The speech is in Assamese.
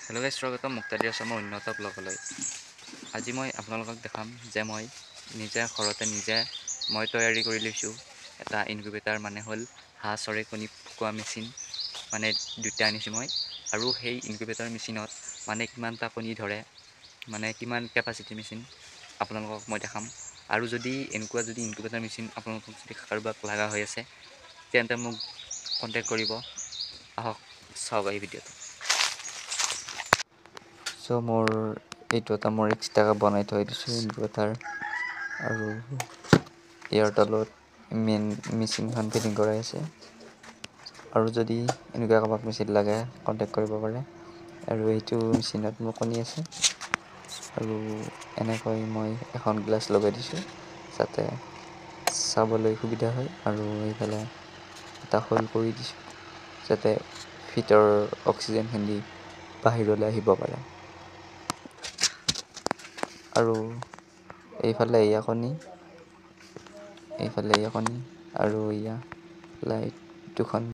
হেল্ল' গাইজ, স্বাগতম মুক্তাদিৰ আছামৰ অন্য এটা ব্লগলৈ। আজি মই আপোনালোকক দেখাম যে মই নিজে ঘৰতে নিজে মই তৈয়াৰী কৰি লৈছোঁ এটা ইনকিউবেটাৰ, মানে হ'ল হাঁহ চৰাই কণী ফুকোৱা মেচিন, মানে দুটা আনিছোঁ মই। আৰু সেই ইনকিউবেটাৰ মেচিনত মানে কিমানটা কণী ধৰে, মানে কিমান কেপাচিটি মেচিন আপোনালোকক মই দেখাম। আৰু যদি এনেকুৱা যদি ইনকিউবেটাৰ মেচিন আপোনালোকক যদি কাৰোবাক লগা হৈ আছে, তেন্তে মোক কণ্টেক্ট কৰিব। আহক চাওক এই ভিডিঅ'টো। চ' মোৰ এইটো এটা মোৰ এক্সট্ৰাকৈ বনাই থৈ দিছোঁ ইনভাৰ্টাৰ, আৰু ইয়াৰ তলত মেইন মেচিনখন ফিটিং কৰাই আছে। আৰু যদি এনেকুৱা কাৰোবাক মেচিন লাগে, কণ্টেক্ট কৰিব পাৰে। আৰু এইটো মেচিনত মোৰ কণী আছে, আৰু এনেকৈ মই এখন গ্লাছ লগাই দিছোঁ যাতে চাবলৈ সুবিধা হয়, আৰু এইফালে এটা হোল কৰি দিছোঁ যাতে ভিতৰৰ অক্সিজেনখিনি বাহিৰলৈ আহিব পাৰে। আৰু এইফালে এয়া কণী, এইফালে এয়া কণী, আৰু এয়া লাইট দুখন।